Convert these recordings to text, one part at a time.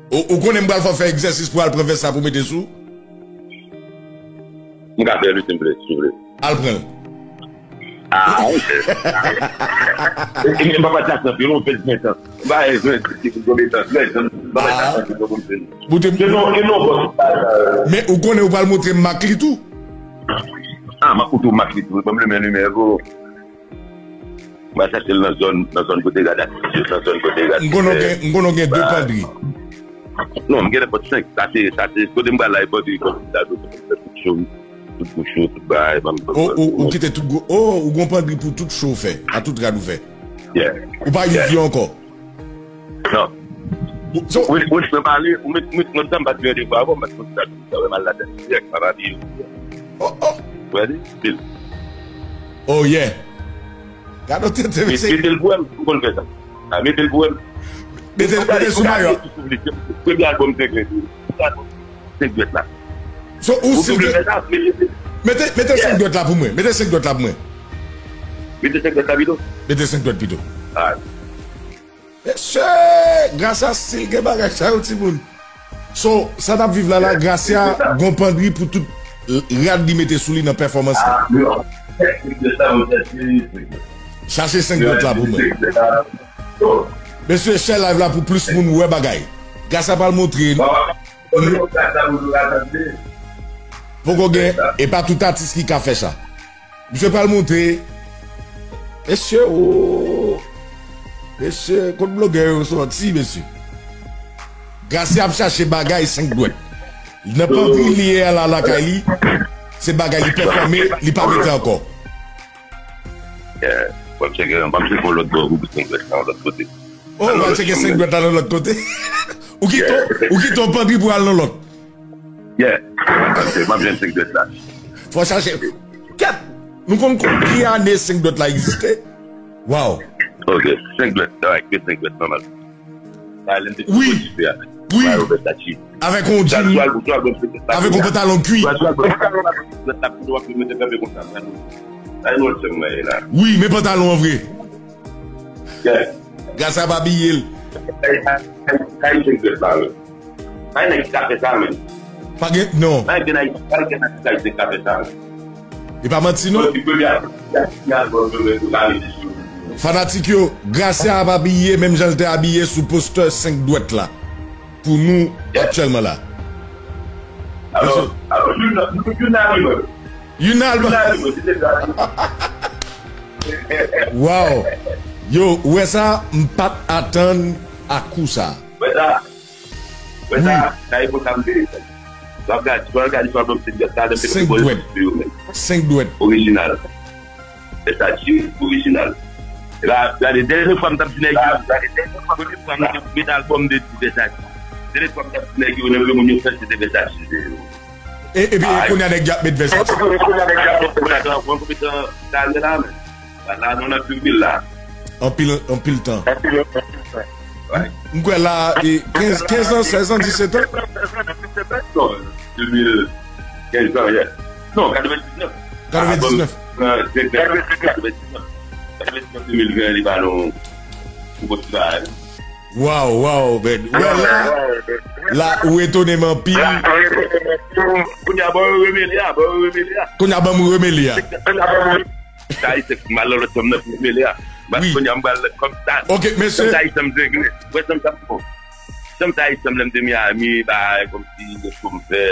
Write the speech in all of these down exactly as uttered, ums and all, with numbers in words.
Ou, ou konnen m pral fè w fè egzèsis pou al pran vès la pou mete sou? M ka fè l wi, si m vle, si w vle. Al pran l. Ah, ok. E, e, m pa pati ak anpil, yon vès gen tan. M pa gen konbyen tan, gen tan. M pa pati ak anpil, non, pou m fè l. Ou te... Se non, e non, bòs, pa sa. Men ou konnen ou pral montre m mak li tou. Ah, m ap montre w mak li tou. Ban m limen, limen, bro. M al chache l nan zòn, nan zòn kote gad atis yo, nan zòn kote gad... M konnen w gen, m konnen w gen de pandri. Non, m gen nenpòt senk. Sa se, sa se kote m pral la, e pandri, kote m pral la, tout cho, tout gwo cho, tout bagay, ban m... Oh, ou, ou kite tout gwo, oh, ou gon pandri pou tout cho w fè, a tout rad ou fè. Yeah. Ou pa use yo ankò. Non. Ou, so, ou, ou, mwen pale, ou met, met, mwen, sa m pa t gen de fwa avan, m pa t konn sa, sa wè mal ladan, dirèk, pa pale. Oh, oh. Wè li, bil. Oh, yeah. Gade yon tete, mesye. Mete l pou wè m, ou konn fè sa. Ah, mete l pou wè m. Mete, mete sou mayò. Premye albòm Senk Dwèt. Senk Dwèt la. So, ou si vle fè sa, mete, mete senk dwèt la pou mwen. Mete senk dwèt la pou mwen. Mete senk dwèt la pito. Mete senk dwèt pito. Alright. Mesye, Gracia still gen bagay sa yo, timoun. So, sa n ap viv la la, Gracia gon pandri pou tout rad li mete sou li nan pèfòmans li. Chache senk dwèt la pou mwen. Mesye, share live la pou plis moun wè bagay. Gracia pral montre nou. Poko gen, e pa tout atis ki ka fè sa. Misye pral montre. Mesye, oh. Mesye, kot blogè yo sòti, mesye? Gracia ap chache bagay senk dwèt. Nan pandri li ye a la lakay li, se bagay li pèfòme, li pa mete ankò. Yeah. W ap tcheke, w ap tcheke yon lòt bò, ou senk dwèt nan lòt kote. Oh, w ap tcheke senk dwèt la nan lòt kote. Ou kite, ou kite yon pandri pou al nan lòt. Yeah. Paske m ap jwenn senk dwèt la. Fò chache. Kèt! Nou konn ki ane senk dwèt la egziste? Wow. Ok, senk dwèt, alright, ke senk dwèt, nòmal. Wi. Wi. Avèk yon jean, avèk yon pantalon kwi. Wi, men pantalon an vre. Gracia pa abiye l. Pa gen, non. Pa gen nèg ki ka fè sa, men. E pa manti, non. Fanatik yo, Gracia ap abiye menm jan l te abiye sou postè senk dwèt la. Pou nou, aktyèlman la. Alò, alò, youn, youn, youn nan albòm. Youn nan albòm. Youn nan albòm, se te sa. Wow. Yo, ou wè sa, m pa t atann a kou sa. Wè sa. Wè sa, sa e konsa m te. W ap gade, w ap gade sou albòm senk dwèt, sa, lè m te... Senk dwèt. Senk dwèt. Orijinal. Versace orijinal. E pa, gade, dènye fwa m t ap di nèg yo, premye fwa m te met albòm de di Versace. Dènye fwa m t ap di nèg yo, nan vre moun yo fè, se te Versace. E, epi, kounye a nèg yo ap met Versace. Kounye a, kounye a nèg yo ap met Versace. Mwen konbyen tan sa ale la, men. Sa la, nou nan anpil la. Anpil, anpil tan. Anpil, anpil tan. M kwè la, e, kenz, kenz an, sèz an, disèt an? Non, de mil kenz an, yeah. Non, katrevendiznèf. Katrevendiznèf. Katrevendiznèf. Katrevendiznèf, de mil ven, li ba nou yon bon ti bagay. Wow, wow, man. Wè la, la, ou etone m anpil. Kounye a, ban yo remele a, ban yo remele a. Kounye a, ban m remele a. Sa, se mal lòt chanm nan pou remele a. Wi. Kounye a, m pral kòm sa. Ok, mesye. Chanm sa, chanm zengle. Wè, chanm sa, bon. Chanm sa, chanm lè m te Miami, bagay, kòmsi, de show m fè,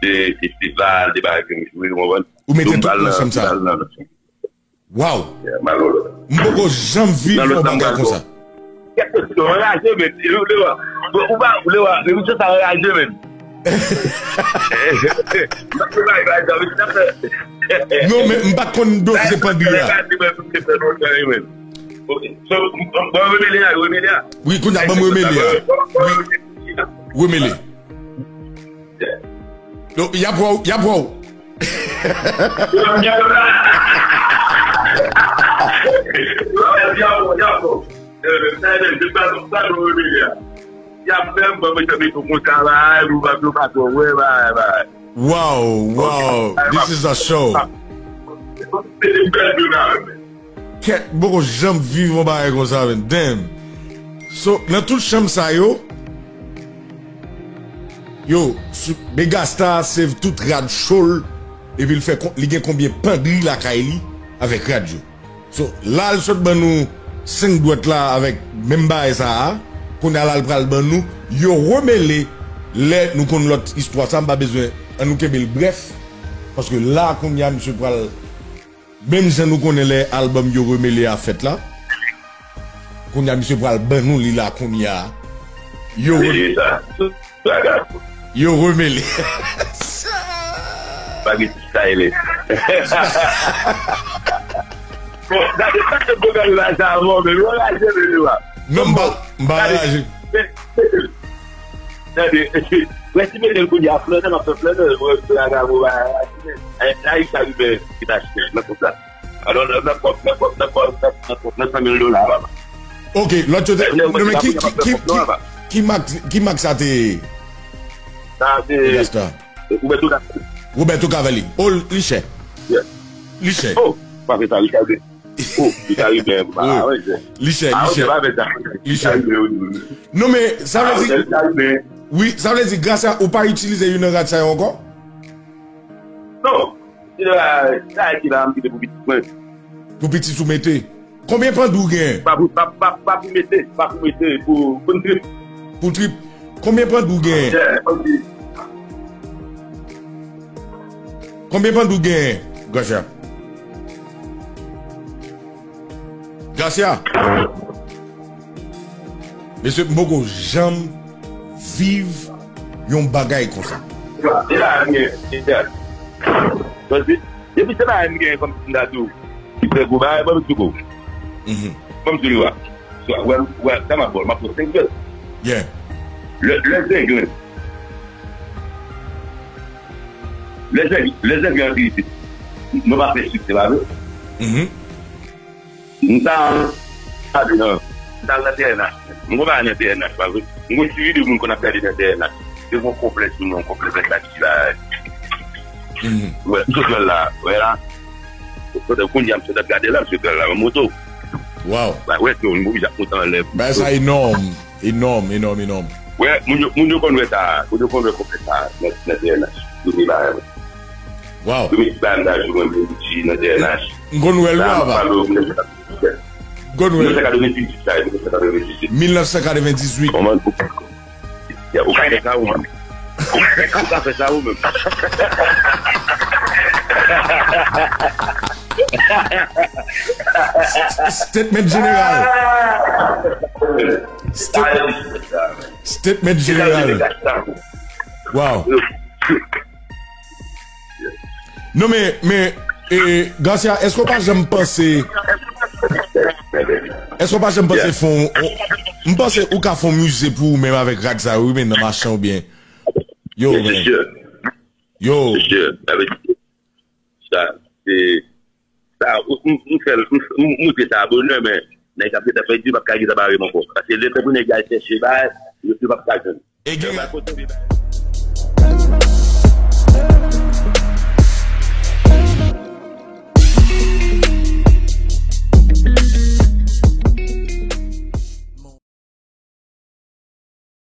de festival, de bagay ke m jwe, ou konprann? Ou mete tout nan chanm sa. Waw! M poko janm viv yon bagay konsa. Kèk kesyon anraje, men. Ou pa, ou pa, emisyon sa anraje, men. Non, men m pa t konn do se pandri a. Wi, kounye a ban m remele a. Wi. Remele. Yo, y ap wè w, y ap wè w. Wow, wow, this is a show. Kèt, m poko janm viv yon bagay konsa, man. Damn. So, nan tout chanm sa yo, Yo, sou- Megastar save tout rad cho l, epi l fè kon- li gen konbyen pandri lakay li avèk rad yo. So, la l sot ban nou senk dwèt la avèk menm bagay sa a, kounye a la l pral ban nou, yo remele, lè nou konn lòt istwa sa, m pa bezwen, an nou kenbe l brèf, paske la kounye a misye pral, menm jan nou konnen lè album yo remele a fèt la, kounye a misye pral ban nou li la kounye a. Yo re- Sa, sa, sa. Yo remele. Pa gen ti style. Bon, gade sa ke pwogram la sa, bon, men yo raje, men yo a. Non, m pa, m pa raje. Gade, gade, wè si mete l kounye a, flannè, m ap fè flannè, wè, flannè, wè, wè, wè, wè, Ayik sa rive, ki ta achte, nan konsa. Alò, nan, nan kòb, nan kòb, nan kòb, nan, nan kòb, nan san mil dola, papa. Ok, lòt yo te, Lè, lè, non, men ki, ki, ki, ki, ki mak, ki mak sa te ye? Sa te Megastar. Roberto Cavalli. Roberto Cavalli. Oh, li chè. Yeah. Li chè. Oh, pa fè sa, li chè. Oh, li chè, li chè. Ah, ouais, je- Li chè, Ah, li ok, chè. Pa fè sa. Li chè. Non, men, sa vle Ah, di, ok, li chè. Wi, sa vle di, Gracia, ou pa itilize youn nan rad sa yo ankò? Non. Sa, sa ki la, m kite pou pitit mwen. Pou pitit ou mete. Konbyen pandou w genyen? Pa pou, pa, pa, pa pou mete, pa pou mete, pou, pou trip. Pou trip. Konbyen pandou w genyen? Yeah, pandou. Konbyen pandou w genyen, Gracia? Gracia! Mesye, m poko janm viv yon bagay konsa. E la, e la. Paske, depi se bagay m gen kòm si m ta di w, ki fè gwo bagay, ban m di w. Mhm. Ban m di w, wè. Wè, wè, sa m ap ba w, m ap ba w senk grenn. Yeah. Lè, lè Zenglen. Lè Zenglen, lè Zenglen antre isit, nou pa fè siksè, pa vre? Mhm. M ta ale nan, m ta al nan T N H. M konn pa al nan T N H, pa vre? M konn ti videyo moun konn ap gade nan T N H. Se yon konplèks, yon konplèks la ki la. Mhm. Wè, m sot wè l la, wè la. Kote kounye a m sot ap gade la, m sot wè l la, yon moto. Wow. Ba, wè, se yon moto ki ap monte anlè. Bagay sa enòm, enòm, enòm, enòm. Wè, moun yo, moun yo konn wè sa, moun yo konn wè konplèks sa, nan, nan T N H. Yo te ba, Wow. Yo mete bagay m nan jou mwen, menm ti nan T N H. M konn wè l, wi, papa. M konn wè l. Mil nèf san katrevendizuit sa, mil nèf san katrevendizuit. Mil nèf san katrevendizuit. Kòman ou, ou ka fè sa ou menm? Ou ka fè sa ou menm? Statement jeneral. Stat-, statement jeneral. Wow. Non, men, men, e, Garcia, èske w pa janm panse, èske w pa janm panse fè yon, yon, m panse ou ka fè yon mize pou ou menm avèk rad sa yo, wi, men nan machan oubyen. Yo, men. Yo. Sa, se, sa, m, m fè l, m, m montre sa bonè, men nèg ap gentan pèdi, p ap ka gentan bare m ankò. Paske lè tankou nèg yo al chèche bagay, yo, yo p ap ka jwenn. E gen